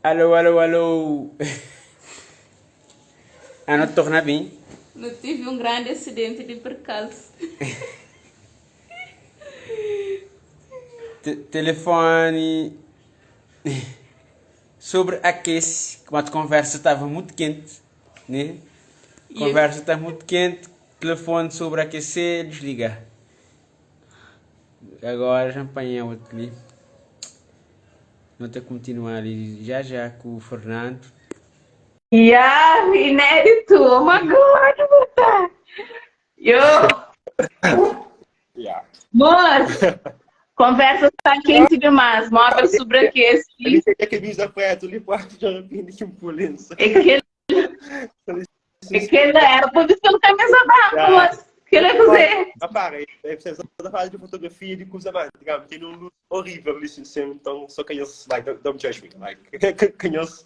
Alô, alô, alô. Ano torna bem. Nu tive um grande acidente de percalço. Te telefone sobreaquece, como a conversa estava muito quente, né? Conversa está muito quente, telefone sobreaquecer, desliga. Agora já apanhei outro ali. Vou ter que continuar ali já já com o Fernando. Yeah, inédito! Oh my God, puta! Yo! Yeah. Mas, conversa está quente demais. Móvel sobreaquece. Ali tem a camisa preta, ali parte de repente que um polência. É que aquele era para vestir uma camisa branca, mas que ele fazer? Repara, é preciso da fase de fotografia de coisa mais, digamos, tem um luz horrível ali assim, então só conheço, like, don't, don't judge me, like, conheço,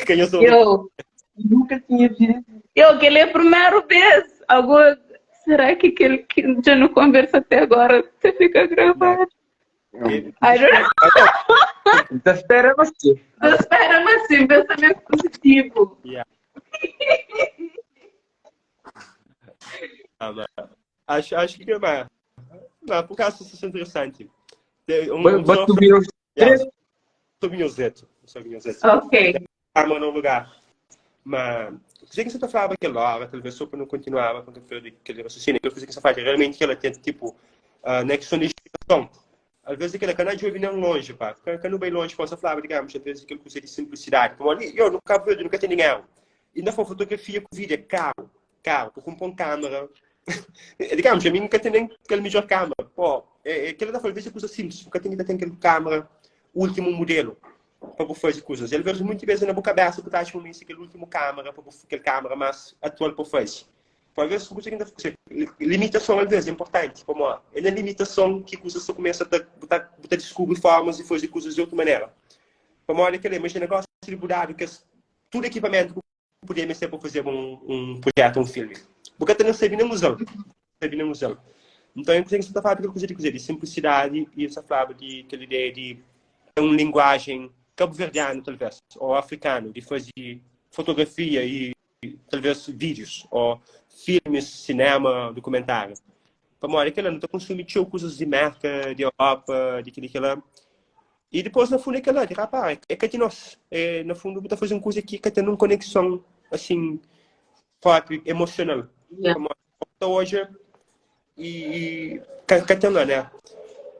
conheço Eu, Nunca tinha visto. eu, aquele é a primeira vez. Alguma, será que aquele que já não conversa até agora você fica gravado? I don't know. Então espera você. Tô esperando assim, pensamento positivo. Yeah. Ah, mas acho, acho que mas, não, por acaso isso é interessante. Tem Um, um Bota o virou yeah, sou minhozeto, sou minhozeto. Ok. Arma no lugar. Mas, sei que você está falando aquela hora, talvez só para não continuar com aquele aquele raciocínio, que eu fiz que você faz, realmente que ela tem, tipo, uh, na questão de inspiração. Às vezes aquela canal de ouvir não longe, pá. Fica não bem longe, posso falar, digamos, às vezes aquilo que de simplicidade. Como ali, eu nunca vi, nunca tenho ninguém. E na fotografia com vídeo é caro, caro, porque um câmera. digamos, a mim nunca tem nem aquela melhor câmera. Pô, é, é aquela da às vezes é coisa simples, nunca tem que ter aquela câmera último modelo para fazer coisas. Ele vejo muitas vezes na boca cabeça que está um aquele último câmera, para aquele câmera mais atual para fazer. Às vezes, coisa que ainda limitação às vezes é importante, como é na limitação que coisa só começa a botar, botar descobrir formas e fazer coisas de outra maneira. Como olha aquele, imagina negócio de mudar, que tudo equipamento que podia ser para fazer um, um projeto, um filme. Porque não sabe nem usar, sabe nem usar. Então eu penso que você está falando de coisa de coisa de simplicidade e você falava de aquela ideia de uma linguagem cabo-verdiano talvez ou africano de fazer fotografia e talvez vídeos ou filmes, cinema, documentário. Para olha que ela não está consumindo coisas de marca, de Europa, de aquilo que ela e depois, no fundo, é aquela, de rapaz, é que de nós. É, no fundo, está fazendo coisa aqui que tem uma conexão, assim, própria, emocional. Yeah. Como hoje, e, e que tem lá, né?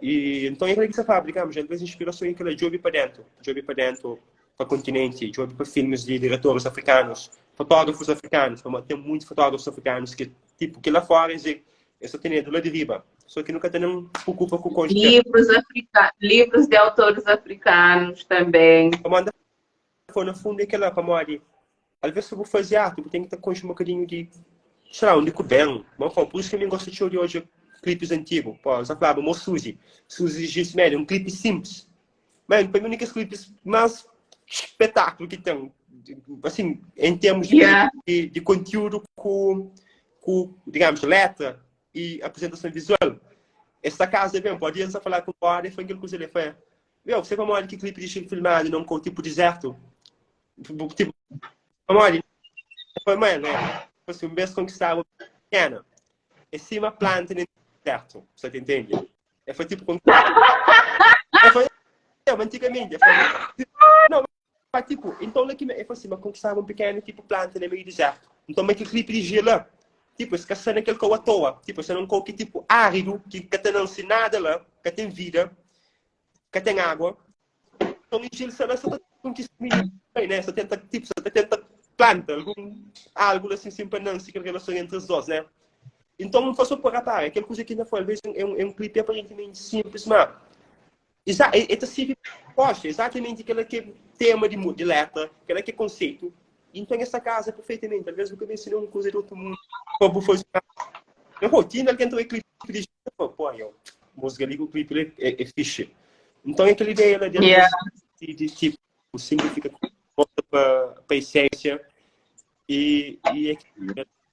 E, então, é aquilo que você fala, digamos, às vezes inspiração é aquela job para dentro, job para dentro, para continente, job para filmes de diretores africanos, fotógrafos africanos, como tem muitos fotógrafos africanos que, tipo, que lá fora, eles, eu só tenho do lado de riba. Só que nunca tem um preocupa com o Livros, africa... Livros de autores africanos também. Como foi no fundo é aquela, como ali, às vezes eu vou fazer arte, eu tenho que estar com um bocadinho de, sei lá, um de bem. Bom, por isso que eu gosto de hoje clipes antigos. Pô, já falava, mo Suzy, Suzy Gis Médio, um clipe simples. Mano, para mim, um dos clipes mais espetáculo que tem, assim, em termos de, Yeah. de, de conteúdo com, com, digamos, letra e apresentação visual. Esta casa, bem, pode ir falar com o e foi aquilo que ele foi. Meu, você vai olhar que clipe de filmado não com tipo deserto. Tipo, olha, foi mano, né? Assim, um mês conquistava pequena. É cima planta no deserto, você entende? É foi tipo é foi, é, antigamente, é foi, não, mas tipo, então lá que é foi assim, mas conquistava um pequeno tipo planta no meio do deserto. Então, mas que clipe de gelo, tipo, esse caçando aquele cão à toa, tipo, esse não cão que tipo árido, que que não se nada lá, que tem vida, que tem água. Então, em gelo, só só conquista né? Só tenta, tipo, só tenta planta algum algo assim, sempre não se relação entre os dois, né? Então, não faço por rapaz, aquela coisa que ainda foi, às vezes, é um, é um clipe aparentemente simples, mas Exa é, é serve, poxa, exatamente aquele que é tema de, de letra, aquele que é conceito. Então, essa casa, perfeitamente. Às vezes, nunca me ensinou uma coisa de outro mundo. Como fazer na rotina, alguém tem um clipe de pô, eu, música ali, o clipe é, é fixe. Então, aquela ideia lá de, Yeah. de, de, tipo, simplifica volta para a essência e, e é que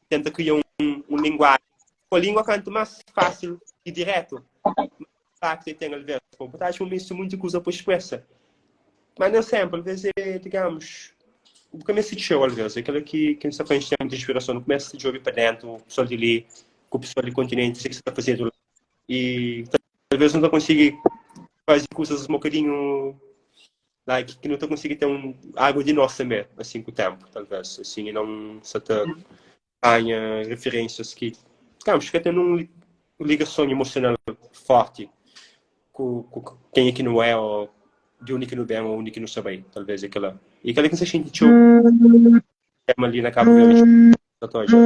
tenta criar um, um linguagem. Com a língua quanto mais fácil e direto, mais impacto tem às vezes. Pô, botar um misto muito coisa para expressa. Mas nem sempre, às vezes é, digamos, bu ka meste txeu às vezes, é kela ki ki N sta fla em termos de inspirason, nu kumesa ta djobe pa dentu, pessoal di li, ku pessoal di kontinenti, kuse ki sta ta fazedu la, e talvez nu ta konsigi faze kusas un bokadinhu like ki nu ta konsigi ten un algu di nos tanbe, asin ku tempu, talvez, asin, e non sa ta panha referências ki, digamos, ka ten un ligason emosional forti ku, ku kenha ki nu é o di undi ki nu ben o undi ki nu sta bai, talvez é kela. E kela ki N sta xinti txeu tema li na Cabo Verde ta ta odja.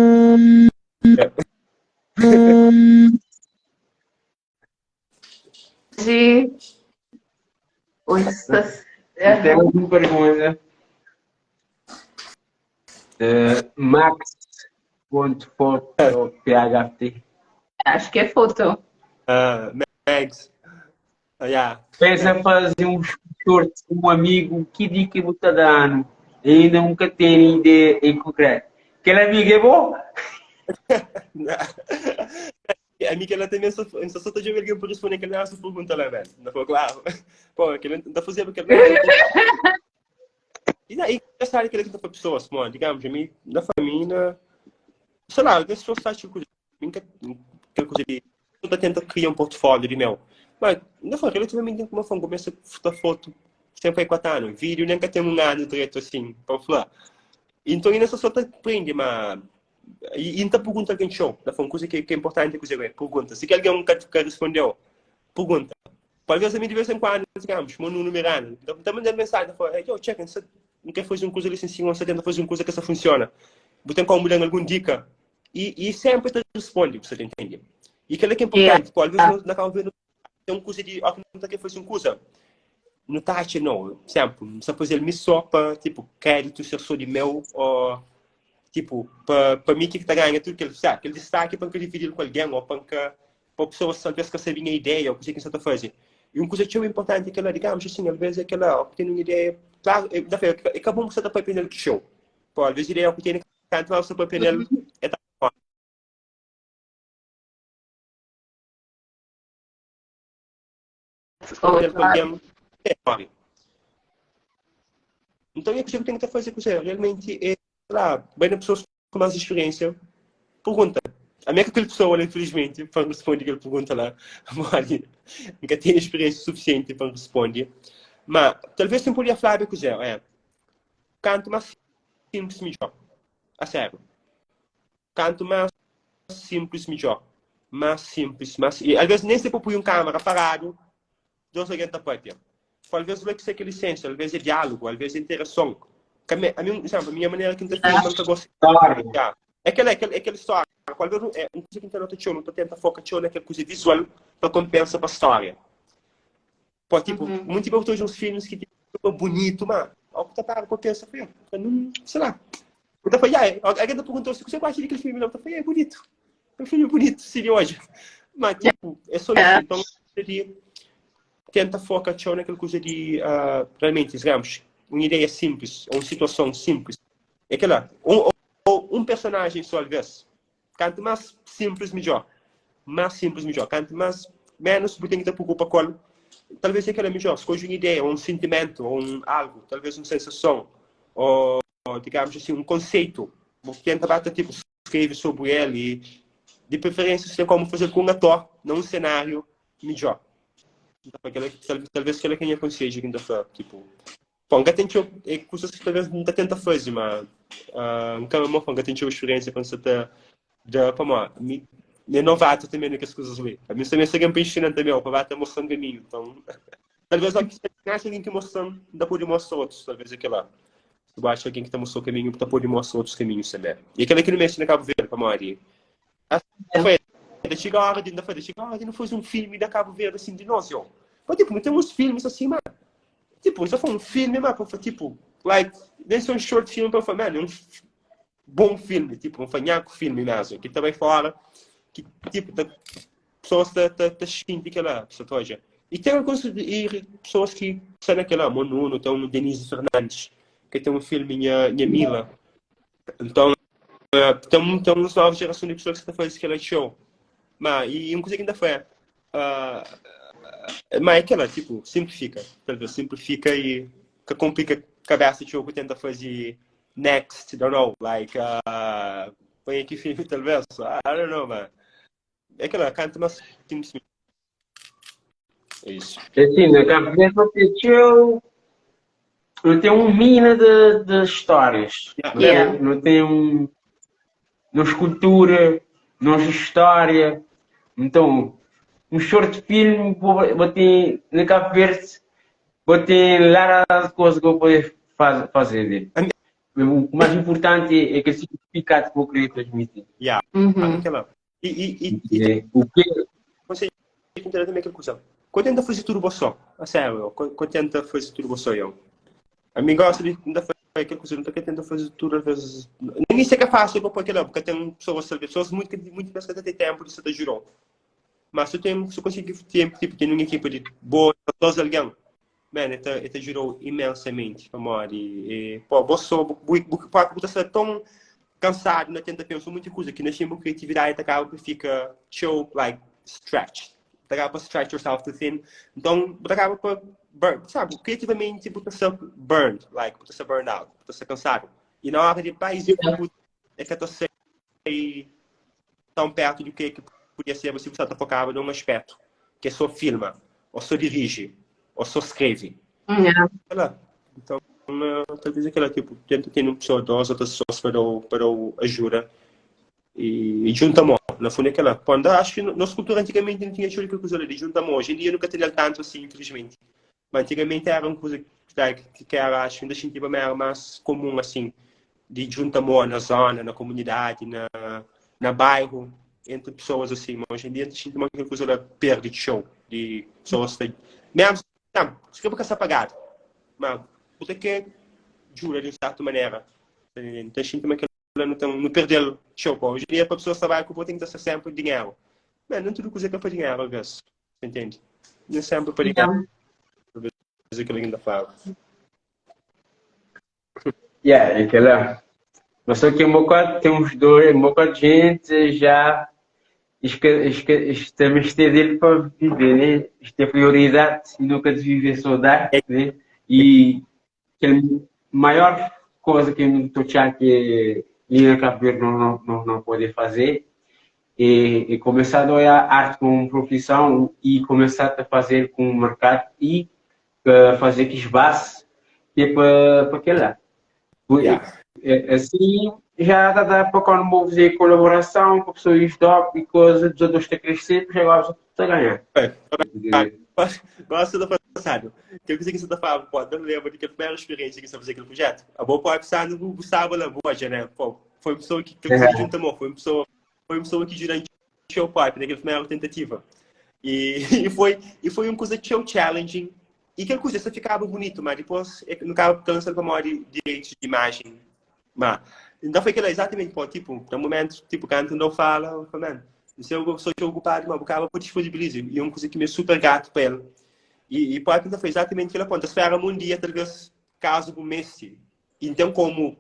De... Hoje está... Tem uma pergunta. Max.foto.php Acho que é foto. Ah, Max. Ah, yeah. Pensa fazer um short com um amigo, que dia que você tá dando? Ainda nunca tem ideia em concreto. Aquele amigo é bom? A mim que ela também só, só só tá jogando alguém por responder aquela nossa pergunta lá, velho. Não foi claro. Pô, aquele não tá fazendo aquele E daí, engraçado que ele tá para pessoas, mano, digamos, a mim, na família, sei lá, as pessoas acham que nunca aquela coisa de tu tá tenta criar um portfólio de meu. Mas, não foi relativamente como foi, começa a foto foto sempre 4 anos, vídeo nunca tem um ano direto assim, para falar. Então, ainda só só te aprende, mas e, e então pergunta alguém show, da foi uma coisa que, que é importante que você pergunta. Se que alguém nunca te respondeu, pergunta. Talvez a mim de vez em quando, digamos, meu Nuno Miranda, então tá mandando mensagem, fala, hey, yo, check, não quer fazer uma coisa ali assim, você tenta fazer uma coisa que essa funciona. Você tem como dar alguma dica? E, e sempre te responde, você entende? E aquilo que é importante, yeah. às vezes na Cabo Verde tem uma coisa de, ó, não tá quer fazer uma coisa. Não tá achando, não, sempre, só fazer me só para, tipo, crédito ser só de meu, ou, tipo, para mim que tá ganhando tudo que ele, sabe, aquele destaque para que dividir com alguém, ou para que para pessoas talvez que sabem a ideia, ou coisa que você está fazendo. E uma coisa que é importante é que ela, digamos assim, às vezes é que ela tem uma ideia, claro, é, é, é bom que você está para que show. Pô, às vezes a ideia que tem canto, mas você para aprender é tá Então, é que eu tenho que fazer com você. Realmente, é, lá, bem, pessoas com mais experiência, pergunta. A minha aquela pessoa, infelizmente, para responder aquela pergunta lá, olha, nunca tem experiência suficiente para responder. Mas, talvez não podia falar com você, é, canto mais simples, melhor. A sério. Canto mais simples, melhor. Mais simples, mais... E, às vezes nem sempre põe um câmera parado, dois alguém tá papia. Às vezes vai ser aquela essência, às vezes é diálogo, às vezes é interação. A minha, exemplo, a minha maneira que eu filmo, eu gosto de É aquela, é aquela, é aquela história. Às vezes é uma coisa que não tá não tá tenta focar naquela coisa visual para compensa para a história. Pô, tipo, muito tempo eu estou uns filmes que tipo, bonito, mas ao que tá para compensa, não, sei lá. Eu falei, ah, alguém perguntou se você gosta daquele filme, não. Eu falei, é bonito. É um filme bonito, seria hoje. Mas, tipo, é só isso. Então, seria tenta focar naquela coisa de, uh, realmente, digamos, uma ideia simples, ou uma situação simples. É aquela, ou, ou um personagem só, às vezes. Quanto mais simples, melhor. Mais simples, melhor. Quanto mais, menos você tem que te preocupar com talvez é aquela melhor. Escolhe uma ideia, ou um sentimento, ou um algo, talvez uma sensação, ou, digamos assim, um conceito. Você tenta bater, tipo, escreve sobre ele e, de preferência, você tem como fazer com um ator, não um cenário melhor. Então, aquela, talvez aquela que eu aconselho que ainda foi, tipo, bom, nunca tem é coisas que talvez nunca tenta fazer, mas uh, nunca me nunca tem experiência quando você tá da para me é novato também naquelas coisas ali. A mim também alguém para ensinar também, para bater mostrando caminho. Então, talvez alguém que mostrando, dá pode mostrar outros, talvez aquela. Se acha alguém que está mostrando o caminho, tá pode mostrar outros caminhos também. E aquela que não mexe na Cabo Verde, para morrer. Foi, chega a hora de ainda foi, chega a hora de não fazer um filme da Cabo Verde assim de nós, ó. Mas tipo, não temos filmes assim, mano. Tipo, só foi um filme, mas tipo, like, nem só um short film para falar, mano, é um bom filme, tipo, um fanhaco filme mesmo, que também fora, que tipo, tá, pessoas tá, tá, tá sentindo aquela, pessoa E tem algumas e pessoas que são naquela, Monuno, tem um Denise Fernandes, que tem um filme minha, minha Mila. Então, uh, tem, tem uma nova geração de pessoas que está fazendo aquele show. Mas, e uma coisa que ainda foi, uh, mas é aquela, tipo, simplifica, talvez simplifica e. ka komplika kabesa txeu ku tenta faze next, don't know, like uh, põe aqui filme talvez, I don't know, man. É aquela, canta mais simples. É isso. É assim, na Cabo Verde não tem teu, não tem um mina de, de histórias. Yeah. Não, Yeah. tem, não tem um. Não cultura, não história. Então, um short film, vou, vou ter, na Cabo Verde, vou ter lá as coisas que eu vou poder faz, fazer. A O mais importante é que o significado que eu queria transmitir. Yeah, Uhum. aquela. E, e, e, e É, o que você tem que entender também aquela coisa. Quando tenta fazer tudo bom só, a sério, eu, quando quando tenta fazer tudo bom só eu. A mim gosta de ainda fazer aquela coisa, não tenta fazer tudo às vezes. Nem sei que é fácil para pôr aquilo, porque tem pessoas, pessoas muito, muito pessoas que têm tempo de se te ajudar. Mas se eu tenho, se eu conseguir tempo, tipo, ter uma equipa de boa, pessoas alguém, man, it, it ajudou imensamente, amor. E, e pô, você, porque você é tão cansado, não tenta pensar muita coisa, que na sua criatividade acaba que fica show, like, stretch. Acaba para stretch yourself too thin. Então, acaba para burn, sabe, criativamente, você burned, like, você burned out, você cansado. E na hora de paz, é que eu sei tão perto do que, que podia ser se você focava num aspecto, que é só filma, ou só dirige, ou só escreve. Yeah. Lá. Então, talvez aquela tipo, tenta ter uma pessoa, duas outras pessoas para o, para o ajuda e, e junta mão. Na fundo, é aquela. Quando acho que nossa cultura antigamente não tinha aquela coisa de junta mão. Hoje em dia nunca tinha tanto assim, infelizmente. Mas antigamente era uma coisa que, que era, acho, ainda sentia era mais comum assim, de junta mão na zona, na comunidade, na, na bairro, entre pessoas assim. Mas hoje em dia a gente uma coisa da perda de show, de pessoas que mesmo, não, se quer ficar apagado. Mas você que jura de certa maneira. Então a gente uma não tem, não perder show. Pô. Hoje em dia para pessoas trabalhar com tem que ter sempre dinheiro. Mas não tudo coisa que é para dinheiro, às vezes. Você entende? Nem sempre para dinheiro. Yeah. Às vezes ainda fala. Yeah, é aquela. Mas só que um bocado, tem uns dois, um bocado de gente já esque, esque, isto é mester dele para viver, né? Isto é prioridade e nunca de viver só dar, né? E a maior coisa que eu estou a que Lina Cabo Verde não, não, não, não pode fazer é, é começar a olhar arte como profissão e começar a fazer com o mercado e uh, fazer que esbace que é para para aquele lá. Yeah. Assim já dá, dá para quando vou fazer colaboração com pessoas top e coisa, dos outros a crescer, porque agora você está a ganhar. É, Gosto do passado. Que eu que você está falando, pô, não lembro de que a primeira experiência que você fazer aquele projeto. A boa pode estar no Gustavo lá, boa, né? Pô, foi uma pessoa que, que eu é. junto amor, foi uma pessoa, foi uma pessoa que durante o pipe, naquela primeira tentativa. E, e foi e foi uma coisa show challenging. E aquela coisa só ficava bonito, mas depois no caso lançando para maior direitos de imagem. Mas então foi aquilo exatamente, pô, tipo, no momento, tipo, quando não fala, eu falo, man, se eu sou ocupado, mas o cara pode disponibilizar. E é uma coisa que me é super gato para ele. E, e pode então foi exatamente aquela ponta. Espera um dia, talvez, caso com Messi. Então, como,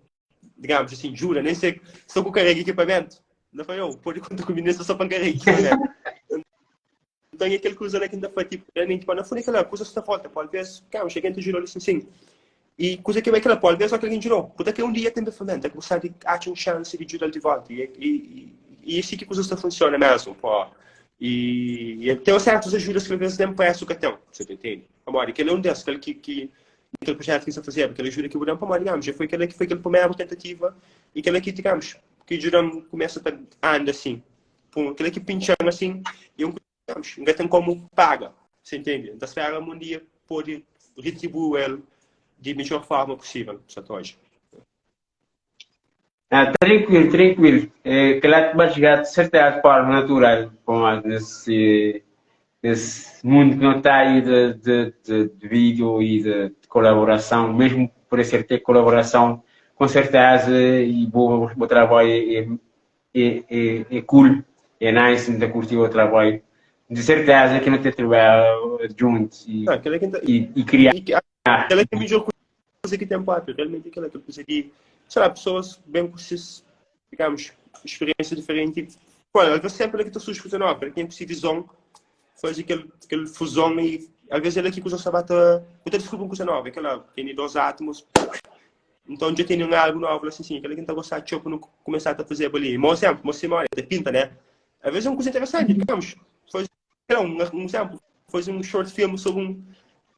digamos assim, jura, nem sei se eu carrego equipamento. Não foi eu, pode contar comigo, só para carregar equipamento. Então, é aquela coisa lá que ainda foi, tipo, realmente, pô, não foi aquela coisa que está falta, pode ver, cara, cheguei a jurou assim, sim. E coisa que é aquela, pode ver só que alguém jurou. Porque um dia tem de ferramenta, que você acha uma chance de jurar de volta. E, e, e, e assim que coisa funciona mesmo, pô. E, e tem certas ajudas que às vezes nem parece o que tem, você entende? Amor, aquele é um desses, aquele que, que aquele projeto que você fazer, aquele ajuda que o Budão, pô, digamos, já foi aquele que foi aquele primeira tentativa e aquele que, digamos, que ajuda começa a andar assim, pô, aquele que pinchando assim, e um, digamos, não tem como paga, você entende? Então, espera um dia pode retribuir ele de melhor forma possível, Satoshi. Ah, tranquilo, tranquilo. É, claro que vai chegar de certa forma natural com nesse, nesse mundo que não está aí de, de, de, de vídeo e de, de colaboração, mesmo por ser ter colaboração, com certeza, e bom, o trabalho é, é, é, é cool, é nice, de curtir o trabalho. De certeza que não tem trabalho junto e, Não, aquela que, e, e criar. e, aquela que é a melhor coisa que tem próprio, realmente aquela que coisa de, sei lá, pessoas bem com esses, digamos, experiência diferente. Pô, às vezes sempre que tu surge coisa nova, para quem precisa visão, faz aquele, aquele fusão e Alvês el ki kuza sta ba ta bu ta diskubri un kuza novu, é kela tene dos átomos, nton dja tene un algu novu la sin-sin, kela ki N ta gosta txeu pa nu kumesa ta fazeba li. Mo izénplu, mo Simone ta pinta, né? Alvês é un kuza interesanti, digamos, faze kela un un izénplu, faze un short film sobri un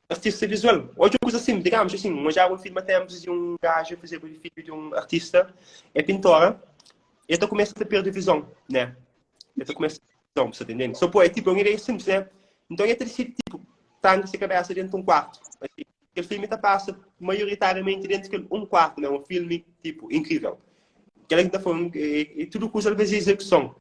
artista vizual. Odja un kuza sin, digamos asin, N odjaba un filme a ténpus di un gaju fazeba di fidju di un artista, é pintora, el ta kumesa ta perde vizon, né? El ta kumesa Então, bu sta entendendo? So, pô, é tipo, é un ideia simples, né? Então, el ta disidi, tipo, tranka se kabesa dentu un kuartu. Assim, kel filmi ta pasa maioritariamenti dentu kel un kuartu, né? Un filmi, tipo, inkrivel. Kela ki N ta fla, é, é tudu kuza alvês é exekuson.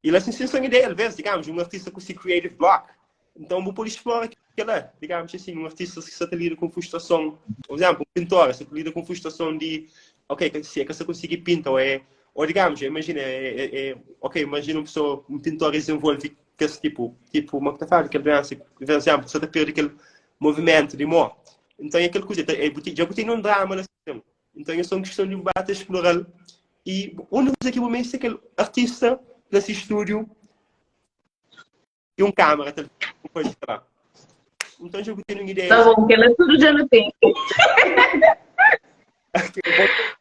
E la, sin son ideia, alvês, digamos, un artista ku si creative block, então bu pode explora kela, digamos assim, un artista ki sta ta lida ku frustrason, por exemplo, un pintor sta ta lida ku frustrason di, ok, si é ka sta konsigi pinta, ou é Ou digamos, imagina, é, é, é, ok, imagina um pessoa, um pintor desenvolve esse tipo, tipo, uma que tá falando, aquela doença, por exemplo, você tá perde aquele movimento de mão. Então é aquela coisa, é, já botei num drama assim. Então é só uma questão de bate explorar. E a única coisa que eu penso é aquele artista nesse estúdio e um câmera, tal, coisa lá. Então já botei numa ideia. Tá bom, que ela tudo já não tem.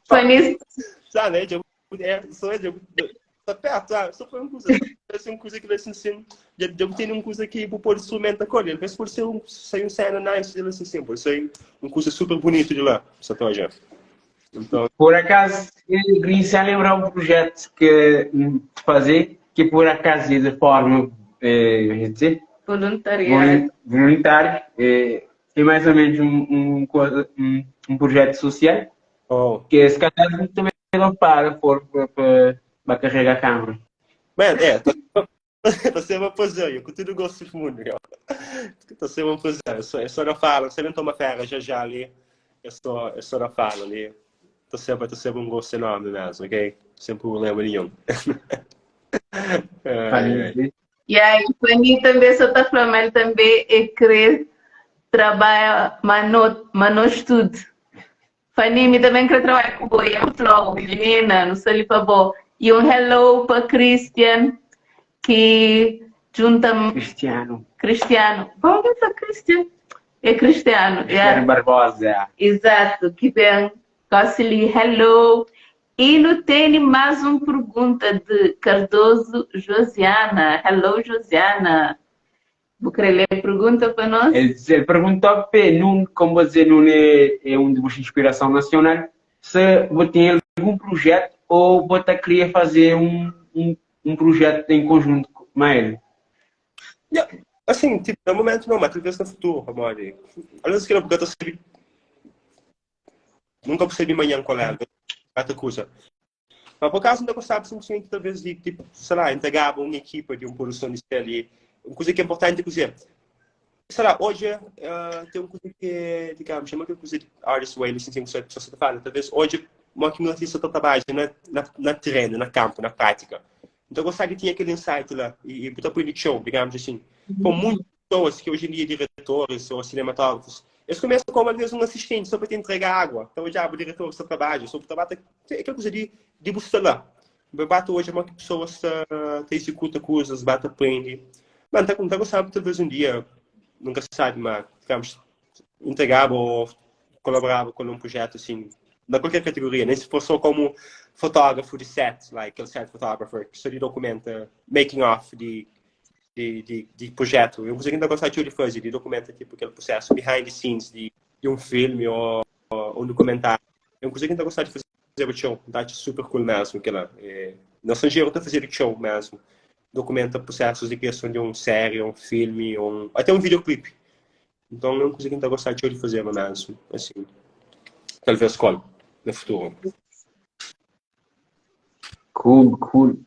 Foi nisso. Sabe, né? Já, é, só é, já, tá perto, sabe? Só foi uma coisa, assim, uma coisa que vai assim, assim, já, já botei numa coisa que vou pôr instrumento a colher. Às vezes pode ser um, sair um cena nice dele assim, assim, pode ser uma coisa super bonita de lá, só tô já. Então... Por acaso, eu queria lembrar um projeto que fazer, que por acaso é de forma, eh, dizer, Voluntariado. Voluntário, eh, é mais ou menos um, um, um, um projeto social, Oh. que se calhar também não para por, para, para, para carregar a câmera. Man, é, tá, tá sendo um prazer, eu continuo gosto do mundo, Tá sendo um prazer, eu só não falo, você não toma férias já já ali, eu só não falo ali. Tá sempre um gosto enorme mesmo, ok? Sem problema nenhum. É. E aí, Fanny também só tá falando, ele também é querer trabalhar, mas não, mas não estudo. Fanny, me também quer trabalhar com boi, é flow, menina, não sei para bom. E um hello para Christian, que junta... Cristiano. Cristiano. Bom, é Christian. É Cristiano. Cristiano yeah. Barbosa. Exato, que vem. Gossili, hello. E no tem mais uma pergunta de Cardoso Josiana. Hello, Josiana. Vou querer ler a pergunta para nós? Ele, ele perguntou, P, Nuno, como você Nuno é, é um de vossa inspiração nacional, se você tem algum projeto ou você queria fazer um, um, um projeto em conjunto com ele? Yeah. Assim, tipo, no momento não, mas talvez no futuro, amor. Às vezes que eu porque nunca percebi manhã qual é a coisa. Mas por acaso ainda gostava simplesmente talvez de, tipo, sei lá, entregava uma equipa de uma produção de série. Uma coisa que é importante é dizer, sei lá, hoje tem uma coisa que é, digamos, chama aquela coisa de artist way, assim, que você está falando, talvez hoje uma que um artista está trabalhando na, na, na terreno, na campo, na prática. Então eu gostava que tinha aquele insight lá e, e botar por de show, digamos assim. Com muitas pessoas que hoje em dia diretores ou cinematógrafos, eles começam como às vezes um assistente só para te entregar água. Então já o diretor está trabalho, só para trabalhar, é aquela coisa de, de buscar lá. Bate hoje uma pessoa está, te executa coisas, bate aprende. Mas tá, tá gostava talvez um dia, nunca se sabe, mas digamos, entregava ou colaborava com um projeto assim, na qualquer categoria, nem se for só como fotógrafo de set, like aquele set photographer, que só de documenta making of de, de, de, de projeto. Eu ainda gostar de fazer, de documenta tipo aquele processo behind the scenes de, de um filme ou, ou um documentário. Eu consigo ainda gostar de fazer o show, dá super cool mesmo, aquela. É, nosso engenheiro está fazendo show mesmo. Documenta processos de criação de uma série, um filme, um, até um videoclipe. Então, eu consigo ainda gostar de fazer mesmo, assim. Talvez qual, no futuro. Cool, cool.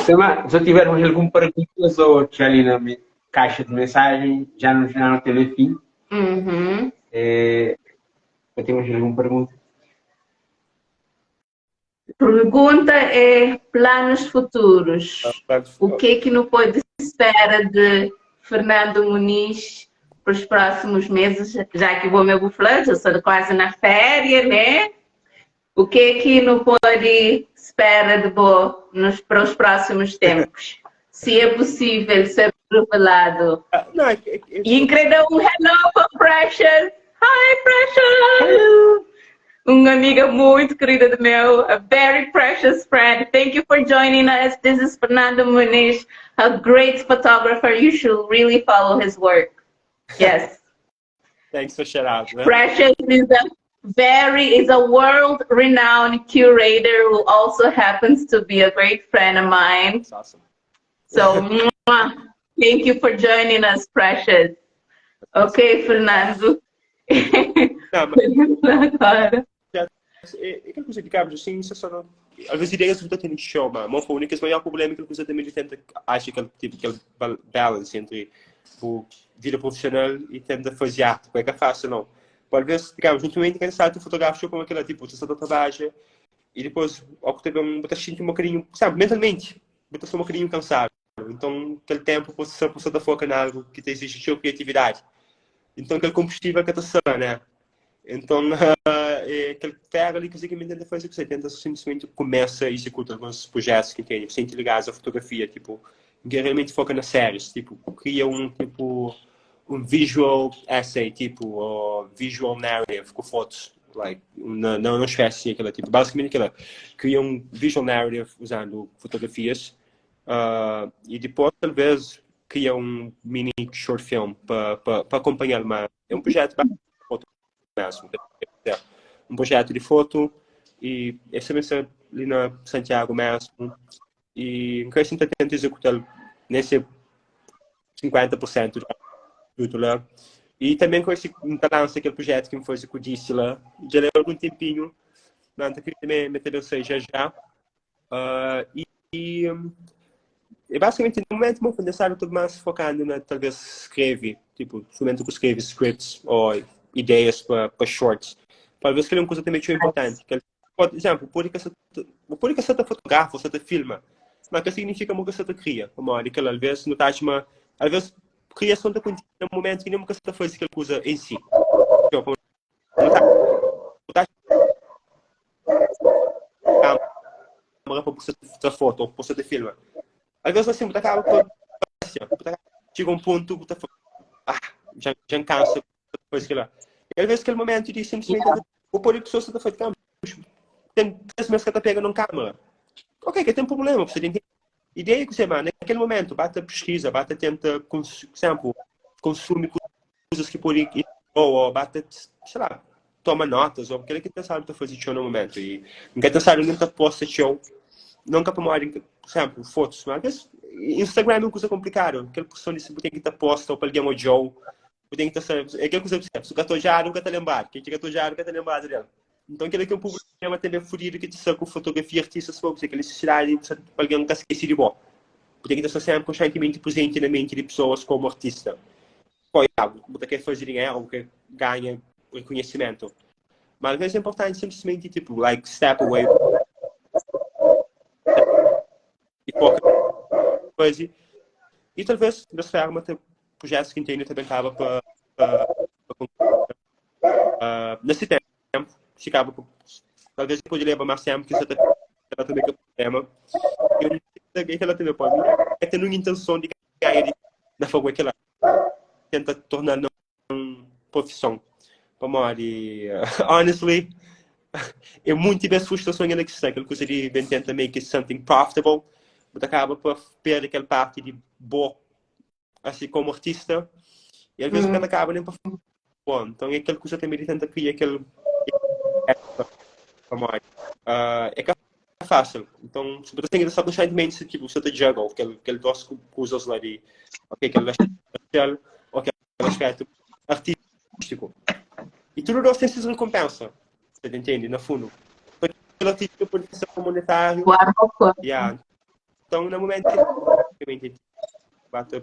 Se, se tivermos alguma pergunta ou ali na caixa de mensagem, já não tem fim. Uhum. É, temos alguma pergunta? Pergunta é planos futuros. O que é que não pode esperar de Fernando Muniz para os próximos meses, já que vou me buflar, já estou quase na férias, né? O que é que não pode esperar de bom nos, para os próximos tempos? Se é possível saber. Revelado. Ah, não, é, é, é... E incrível um hello para Precious. Hi, Precious! Uma amiga muito querida do meu, a very precious friend. Thank you for joining us. This is Fernando Moniz, a great photographer. You should really follow his work. Yes. Thanks for shout out. Man. Precious is a very is a world-renowned curator who also happens to be a great friend of mine. That's awesome. So, mwah, thank you for joining us, Precious. Ok, Fernando. Não, mas Agora. é, é aquela coisa de cabos assim, isso é só não... Às vezes ideias você tem show, mas o único maior problema é que você também tenta acha aquele tipo aquele balance entre o vida profissional e tenta fazer arte, porque é fácil não. Às vezes, digamos, ultimamente cansado de fotografia como aquela tipo, você só trabalha e depois ao que teve um, você sente um bocadinho, sabe, mentalmente, você está um bocadinho cansado. Então, aquele tempo você você tá foca em algo que te exige sua criatividade. Então, aquele combustível que está né? Então, é, aquele pega ali que você tenta fazer, que você tenta simplesmente começa e executa alguns projetos que tem, sempre ligados à fotografia, tipo, que realmente foca nas séries, tipo, cria um tipo um visual essay, tipo, ou visual narrative com fotos, like, não, não, não espécie aquela, tipo, basicamente aquela, cria um visual narrative usando fotografias e depois talvez cria um mini short film para acompanhar, mas é um projeto foto mesmo, um projeto de foto e esse vai ser ali na Santiago mesmo e que a gente tenta executar nesse 50% do lá. E também com esse lança aquele projeto que me foi com o disse lá, já leva algum tempinho, mas eu queria também meter eu já já. E basicamente no momento muito necessário estou mais focando na talvez escreve, tipo, somente que escreve scripts ou ideias para shorts. Talvez que é uma coisa também muito importante, que por exemplo, pode que você pode que você fotografa, você filma, mas que significa que você cria, como que às vezes não tá uma, às vezes criação da no momento que nem que você faz aquela coisa em si. Tipo, não tá câmera para você fazer foto ou para você filma. Às vezes assim, você acaba por assim, chega um ponto que você ah, já já cansa depois que lá. E às vezes aquele momento de simplesmente o pôr pessoa você está fazendo tem 3 meses que está pegando uma câmera. Ok, que tem um problema, você tem ideia que você manda, naquele momento, bate pesquisa, bate tenta, por exemplo, consome coisas que podem ou bate, sei lá, toma notas, ou aquilo que tem sabe fazer show no momento. E nunca tem sabe nunca posta show, nunca para por exemplo, fotos, mas às vezes Instagram é uma coisa complicada, aquela pessoa de tem que estar posta ou para alguém ou tem que estar, é aquela coisa que você, se o já nunca está lembrado, quem chega já nunca está lembrado dele. Então aquele que é um problema também fodido que te saca com fotografia artista, se for, aquela necessidade de alguém nunca esquecer de bom. Tem que estar sempre constantemente presente na mente de pessoas como artista. Pô, você quer fazer dinheiro, quer ganha reconhecimento. Mas às vezes é importante simplesmente, tipo, like, step away e foca coisa. E talvez, dessa forma, ter projetos que entendem também acaba para nesse tempo, ficava talvez poderia levar mais tempo que você tá também com problema. E ela também pode é ter uma intenção de ganhar na forma que ela tenta tornar uma profissão. Para e, honestly, é muito bem frustração ainda que está, aquela coisa de bem tenta make it something profitable, mas acaba por perder aquela parte de boa, assim como artista, e às vezes o cara acaba nem para bom, então é aquela coisa também de tenta criar aquele é que é fácil. Então, se você tem que estar constantemente, tipo, você te juggle, aquele duas coisas lá de, ok, aquele aspecto ou aquele aspecto artístico. E tudo isso tem sua recompensa. Você entende? No fundo. Então, aquele artístico pode ser monetário. Yeah. Então, no momento que bate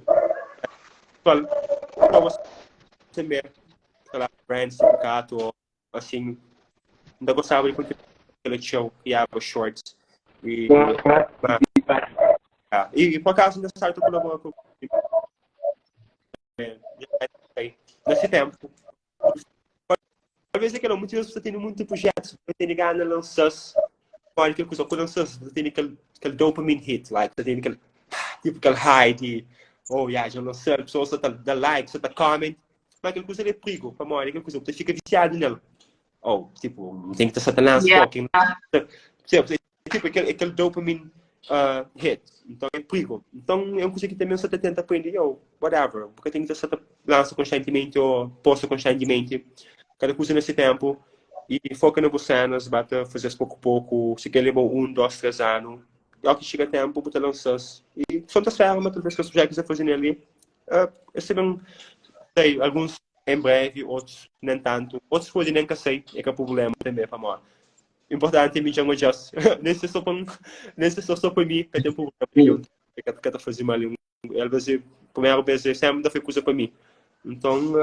pessoal, você mesmo, sei lá, brands, sindicato, ou assim, ainda gostava de continuar aquele show, criava shorts. E por acaso ainda estou colaborando com nesse tempo. Talvez aquilo, muitas vezes você tem muito projetos, você tem que lançar, pode que coisa, quando lançar, você tem aquele, aquele dopamine hit, like, você tem aquele, tipo, aquele high de, Oh, ya, dja lansa-l, pesoas sa ta da like, sa ta comment. Má kel kuza li é prigu, pamodi kel kuza bu ta fika visiadu nel. Oh, tipo, N ten ki ta sa ta lansa, Yeah. pô, ken Percebes? É tipo aquele, aquele dopamine hit. Então é perigo. Então é uma coisa que também você tenta aprender, yo, whatever. Porque tem que estar lança constantemente ou posta constantemente. Cada coisa nesse tempo. E foca nas cenas, bate fazer pouco a pouco. Se quer levar um, dois, três anos. E ao que chega tempo, você lança. E só te espera, mas talvez que os projetos a fazer ali. Eu sei bem, sei, alguns em breve, outros nem tanto. Outros coisas nem que sei, é que é problema também, para morrer. Importante é mi dja odja-s. Nem se só pa nem se só só pa mi ka ten problema. Sim. Ka ka ta faze mal. El faze primeru bes é sempre ta fai kuza pa mi. Nton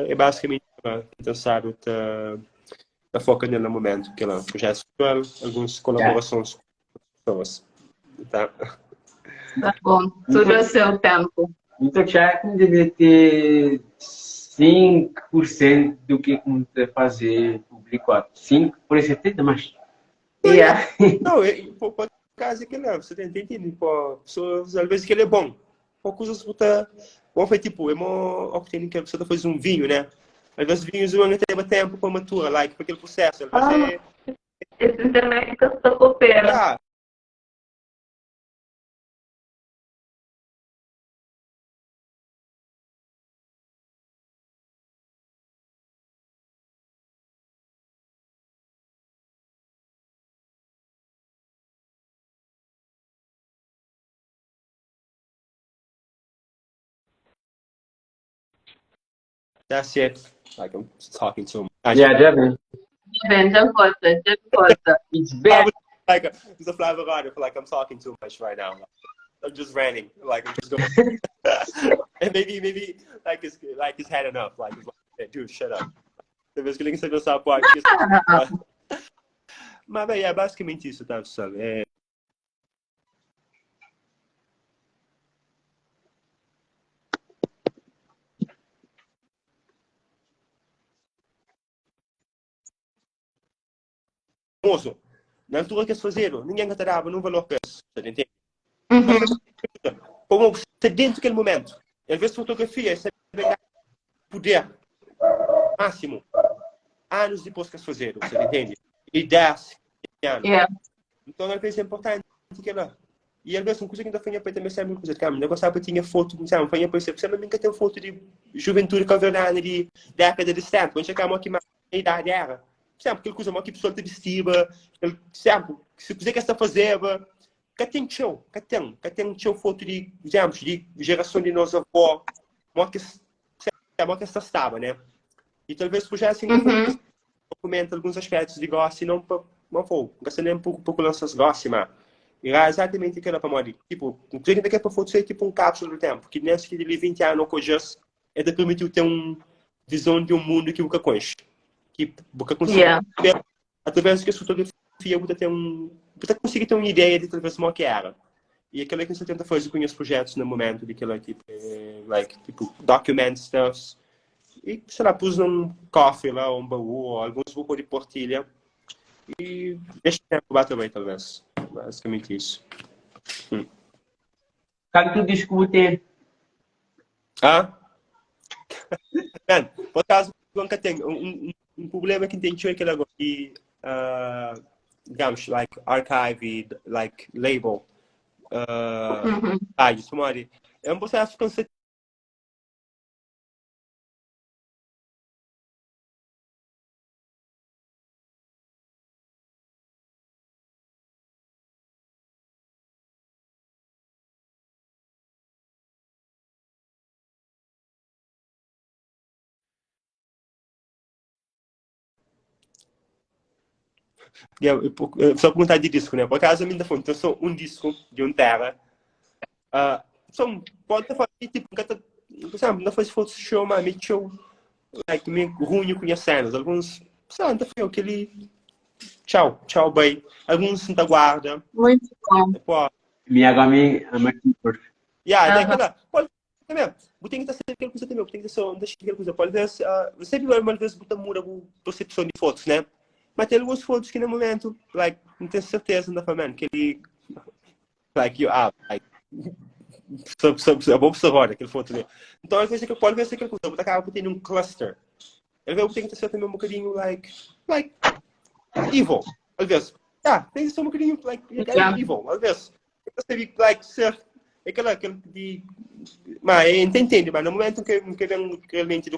é basicamente ki ten stadu ta ta foka nel na momentu kela projetu pessoal, alguns kolaborasons ku pessoas. Tá. Tá bom, tudo a seu tempo. Então, já que deve ter 5% do que te fazer publicar. 5% mas. Yeah. Não, é, por, por acaso é que ele é, você tem entendido, pô, pessoas, às vezes que ele é bom. Pô, coisas puta, bom foi tipo, é mó, ó, que tem que a pessoa tá fazendo um vinho, né? Às vezes vinhos não tem tempo para matura, like, para aquele processo, às vezes é, Esse internet que eu estou coopera. ah, That's it. Like I'm talking too much. Yeah, já vem. Já vem, já volta, já volta. It's back. Like, it's a fly agora. Like I'm talking too much right now. I'm just ranting. Like I'm just going. And maybe, maybe, like it's like it's had enough. Like, it's like, hey, dude, shut up. Talvez que ninguém sabe pensar, pô, aqui. Mas, bem, é basicamente isso, tá, pessoal? É... Famoso. Na altura que eles faziam, ninguém dava num valor que eles, entende? Como você dentro daquele momento. Às vezes fotografia, é poder máximo. Anos depois que eles faziam, você entende? E 10 anos. Yeah. Então, às vezes é importante que ela. E às vezes, uma coisa que ainda foi para também sempre uma coisa de câmera. Eu gostava que tinha foto, sabe? Foi para sempre, sempre nunca tem foto de juventude cavernana de década de 70. Quando chegava aqui mais a idade era. Sempre aquela coisa, que a pessoa te vestia, sempre, se quiser que esta fazia, que tem show, que tem, que tem show foto de, digamos, de geração de nossa avó, mó que, mó que esta estava, né? E talvez por já assim, documenta alguns aspectos de gosto e não para, não vou, não nem pouco pouco lanças gosto, mas era exatamente aquela para morrer. Tipo, o que ainda quer para foto ser tipo um cápsula do tempo, que nem se de 20 anos ou coisas, é de permitir ter uma visão de um mundo que nunca conhece. Que nunca consegue Yeah. através da fotografia, você tem um, você consegue ter uma ideia de talvez como que era. E aquilo que você tenta fazer com os projetos no momento, de aquilo tipo, like, tipo, document stuff. E, sei lá, pus num cofre lá, ou um baú, ou alguns vou de portilha. E deixa o tempo bater bem, talvez. Basicamente isso. Quanto disco tem? Ah? Man, por acaso, nunca tem um problema que tem é aquele agora de, digamos, like, archive, like, label. Isso, Mari. É um processo cansativo. Yeah, eu, só perguntar de disco, né? Por acaso a minha fonte, então só um disco de um tera. Só um, pode fazer, tipo, sabe, não faz foto show, mas me show, like, me ruim com as cenas. Alguns, sabe, não foi aquele tchau, tchau, bem. Alguns não guarda. Muito bom. Pô. Minha agora me ama por. Yeah, daquela, pode também. Você tem que estar sempre aquela coisa também, tem que estar só, deixa aquela coisa. Pode ver, você sempre uma vez muda muda a percepção de fotos, né? Mas tem algumas fotos que no momento, like, não tenho certeza, não tá falando, que ele, like, you are, like, É bom observar aquele foto ali. Então, às vezes, pode ver aquele coisa, você acaba por ter um cluster. Às vezes, tem que ser também um bocadinho, like, like, evil. Às vezes, ah, tem que ser um bocadinho, like, yeah. evil. Às vezes, tem que like, ser, aquela, aquele de, mas, entende, mas no momento que, que vem realmente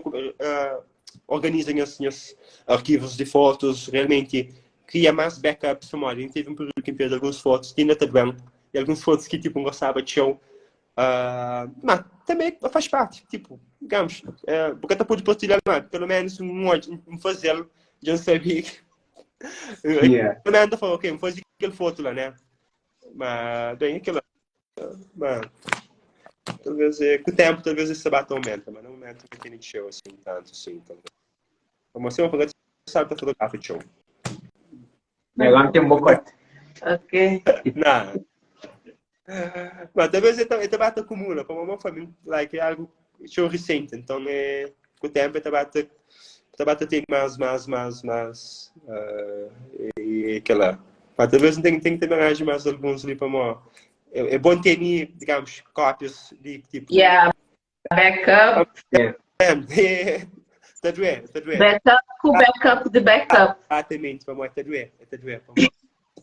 organizem os arquivos de fotos, realmente cria mais backups, como olha, teve um período que fez algumas fotos que ainda está bem, e algumas fotos que tipo não gostava de show. Mas também faz parte, tipo, digamos, porque até pode partilhar, mas pelo menos um, um fazer, já não sabia. Yeah. Pelo menos falou, ok, vou fazer aquele foto lá, né? Mas, bem, aquilo. Mas, talvez, com o tempo, talvez esse bate aumenta, mas no momento não tem show assim, tanto assim, talvez. Como você vai sabe da fotografia show. Agora tem um bocote. Ok. Não. Mas talvez ele bate acumula, como uma família, like, é algo show recente, então é, com o tempo ele bate bate tem mais, mais, mais, mais, e aquela. Mas talvez não tem, tem que ter mais alguns ali para mó. É bom ter, digamos, cópias de tipo. Yeah, backup. É, tá doer, tá doer. Backup com backup de backup. Exatamente, vamos, tá doer, tá doer.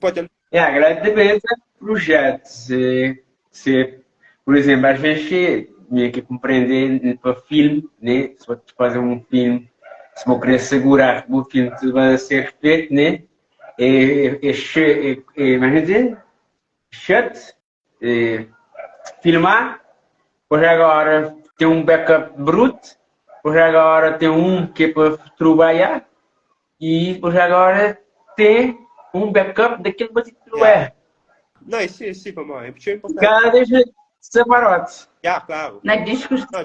Pode. É, agora depende do projeto. Se, por exemplo, às vezes tinha que compreender para filme, né? Se vou fazer um filme, se vou querer assegurar que o filme vai ser feito, né? É, mas dizer, shut, é, filmar, pois agora tem um backup bruto, pois agora tem um que é para trabalhar, e pois agora tem um backup daquele que você trabalhar. Não, isso, isso, vamos, é importante. Cada vez separado. Yeah, claro. Na discos. Não,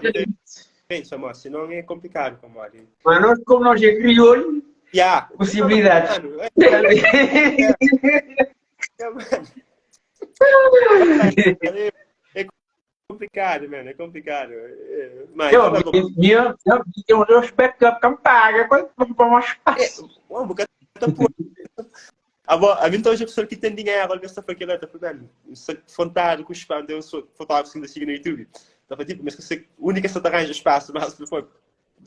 pensa, mas senão é complicado, como olha. Mas nós, como nós é crioulo, yeah. Possibilidades. Mano, é, mano. É complicado, mano, é complicado. É, mas, eu, minha, eu, eu backup que paga quando vou mais espaço. É, um bocado a mim então a pessoa que tem dinheiro, agora pensa foi aquilo, tá falando, vontade com o espaço, eu sou fotógrafo assim da siga no YouTube. Tá tipo, mas que você única só te arranja espaço, mas foi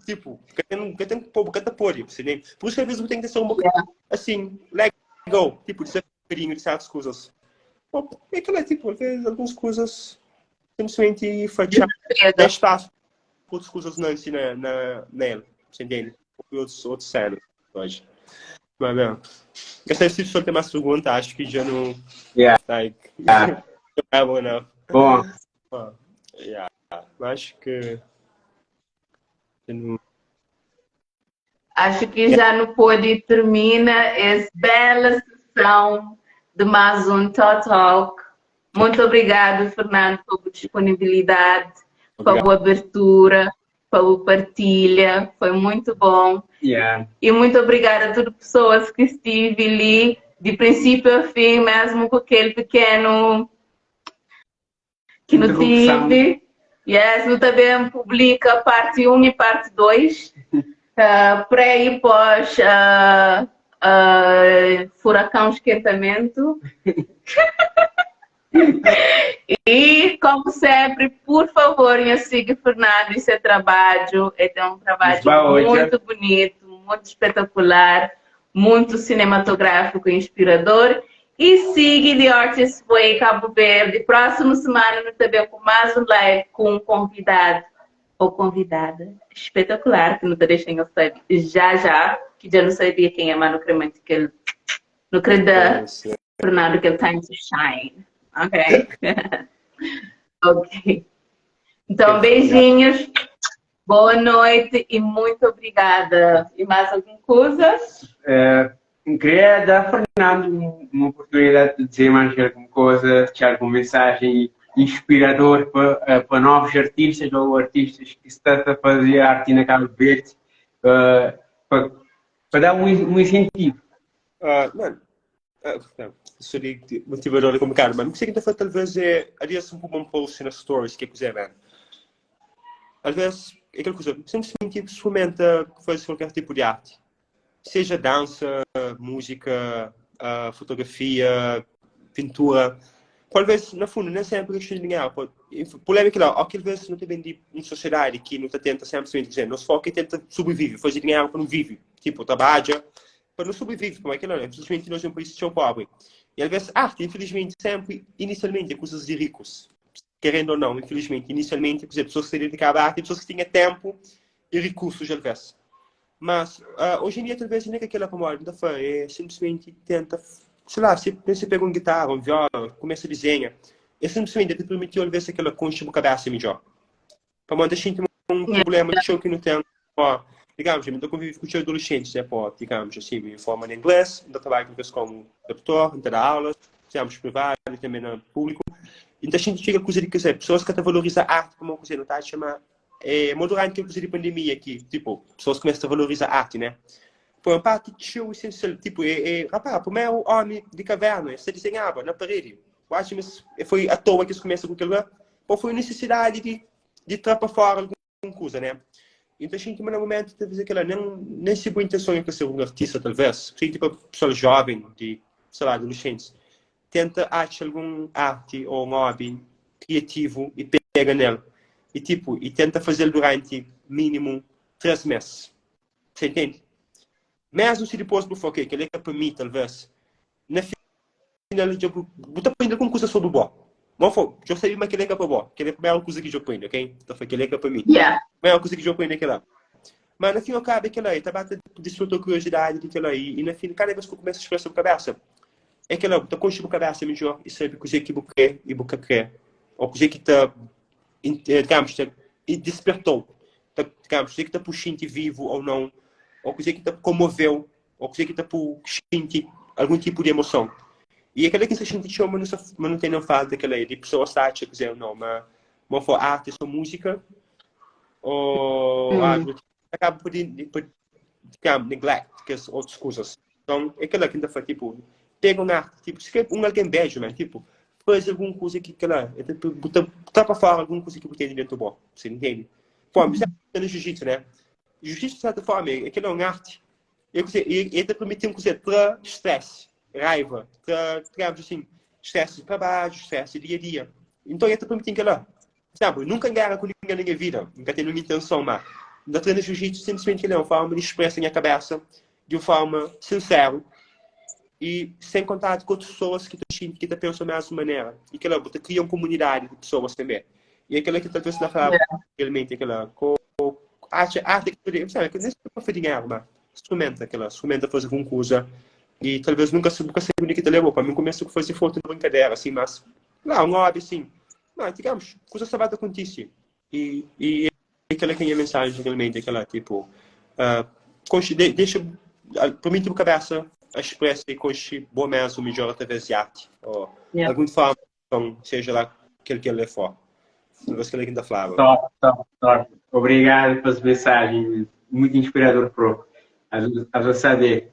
tipo, porque tem pouco, porque tem pôr, você nem. Por isso que às vezes tem que ser um bocado assim, let go, tipo, de ser carinho de certas coisas. Bom, é aquilo é tipo, às vezes algumas coisas simplesmente fechar espaço para outras coisas não na, na, nele, você entende? Outros, outros cenas, hoje. Mas, bem, gostei se o tem mais pergunta, acho que já não. Yeah. Like, yeah. é bom, não. Bom. Yeah. Acho que. Não... Acho que já no pode termina essa bela sessão de mais um Talk Talk. Muito obrigado, Fernando, pela disponibilidade, pela boa abertura, pela partilha. Foi muito bom. Yeah. E muito obrigada a todas as pessoas que estive ali, de princípio a fim, mesmo com aquele pequeno que não tive. Yes, eu também publica parte 1 e parte 2, pré e pós furacão esquentamento. E, como sempre, por favor, eu siga Fernando e seu trabalho. Ele tem um trabalho muito bonito, muito espetacular, muito cinematográfico e inspirador. E siga The Artist Way Cabo Verde. Próxima semana, nós também com mais um live com um convidado ou convidada espetacular, que não te deixem eu saber já já, que já não sabia quem é, mas não creio que ele não creio da Fernando que ele time to shine. Ok? Ok. Então, beijinhos, boa noite e muito obrigada. E mais alguma coisa? Queria dar Fernando uma oportunidade de dizer mais alguma coisa, deixar alguma mensagem inspirador para novos artistas ou artistas que estão a fazer arte na Cabo Verde, para dar um incentivo. Mano, não, seria motivador é complicado, mas o que você talvez é, aliás, um pouco um post nas stories, que é quiser, mano. Às vezes, é aquela coisa, simplesmente experimenta fazer qualquer tipo de arte. Seja dança, música, fotografia, pintura. Talvez, na fundu, nem sempre questão de dinheiro. Pô, o problema é que lá, aquele vez não tem bem de uma sociedade que não está tenta sempre, quer dizer, nosso foco é tenta sobreviver, fazer dinheiro para não viver. Tipo, trabalha para não sobreviver, como é que não, Infelizmente, nós somos um país tão pobre. E às vezes, arte, infelizmente, sempre, inicialmente, é coisas de ricos. Querendo ou não, infelizmente, inicialmente, quer dizer, pessoas que se dedicavam à arte, pessoas que tinham tempo e recursos, às vezes. Mas, hoje em dia, talvez, nem que aquela como ainda foi, é simplesmente tenta, sei lá, se você pega uma guitarra, um viola, começa a desenhar, é simplesmente te permitiu, às vezes, aquela concha de cabeça melhor. Para mandar gente um problema de show que não tem, ó, digamos, eu convivo com os adolescentes, né, pô, digamos assim, me formo em inglês, ainda trabalho com como tradutor, ainda dá aulas, digamos, privado e também no público. Então a gente chega a coisa de, quer dizer, pessoas que até valorizam a arte como uma coisa, não está a chamar, é, durante a coisa de pandemia aqui, tipo, pessoas começam a valorizar a arte, né? Pô, uma parte de show essencial, tipo, é, é, rapaz, primeiro homem de caverna, se desenhava na parede. Eu acho que foi à toa que isso começa com aquilo lá. Pô, foi necessidade de trazer para fora alguma coisa, né? Então a gente, no momento, talvez aquela, nem, nem se boa intenção é ser um artista, talvez, porque tipo, pessoa jovem, de, sei lá, adolescentes, tenta achar algum arte ou um hobby criativo e pega nele. E tipo, e tenta fazer durante mínimo 3 meses. Você entende? Mesmo se depois tu for, ok, que ele é para mim, talvez, na final, eu vou aprender alguma coisa sobre o bom. Bom, eu sabia mas que ele é para bom. Que ele é a primeira coisa que eu aprendo, ok? Então foi que ele é para mim. A primeira coisa que eu aprendo é aquela. Mas no fim ao cabo é aquela aí, tá batendo, despertou curiosidade daquela aí. E no fim, cada vez que eu começo a expressar a cabeça, é aquela, tá com a cabeça melhor e sabe coisa que você quer e você quer. Ou coisa que tá, digamos, tá, e despertou. Tá, digamos, coisa que tá puxando vivo ou não. Ou coisa que tá comoveu. Ou coisa que tá puxando algum tipo de emoção. E aquela que a gente chama, não, mas não tem não fala daquela aí, de pessoa acha, quer dizer, não, mas, mas for arte, só música, ou algo acaba por, por digamos, neglect, que as outras coisas. Então, é aquela que ainda foi, tipo, pega uma arte, tipo, se quer um alguém beijo, man, tipo, faz alguma coisa que, aquela, é, tipo, botar, botar para fora alguma coisa que você tem dentro do bom, você entende? Pô, mas é no jiu-jitsu, né? Jiu-jitsu, de certa forma, é aquilo é uma arte. E, e, e te permite uma coisa, tra stress, raiva, tra, digamos assim, stress de trabalho, stress de dia a dia. Então, ele te permite que lá, sabe, nunca guerra com ninguém na minha vida, nunca tenho nenhuma intenção, mas na treino de jiu-jitsu, simplesmente ele é uma forma de expressar a minha cabeça de uma forma sincera e sem contato com outras pessoas que te que te pensam da mesma maneira. E que ela cria uma comunidade de pessoas também. E aquela que talvez na fala realmente aquela com arte, arte que sabe, que nem se pode dinheiro, mas experimenta aquela, experimenta fazer alguma coisa e talvez nunca nunca sabe que te levou. Para mim começo a fazer foto de brincadeira assim, mas lá um hobby assim. Mas digamos, coisa só vai acontecer. E e aquela que é a mensagem realmente aquela tipo, uh, deixa permite a cabeça a expressa e conche boa mesmo melhor através de arte ou alguma forma, então, seja lá aquele que ele for. Talvez que ele ainda falava. Top, top, top. Obrigado pelas mensagens, muito inspirador pro. A você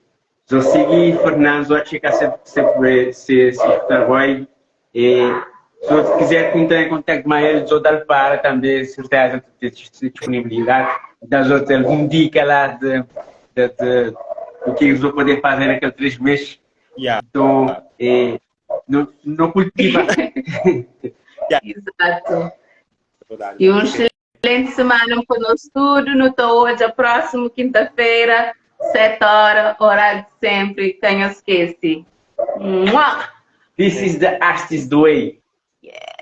Eu segui Fernando, acho que sempre, sempre se, se escutar bem. E se você quiser entrar em contato com ele, eu dar para também, certeza, ter disponibilidade. Das outras, algum dica lá de, de, de, do que eles vão poder fazer naqueles 3 meses. Então, é, não, não cultiva. Exato. E uma excelente semana conosco tudo. No hoje, a próxima quinta-feira, 7 horas, horário de sempre. Quem esquece. This is the artist way. Yeah.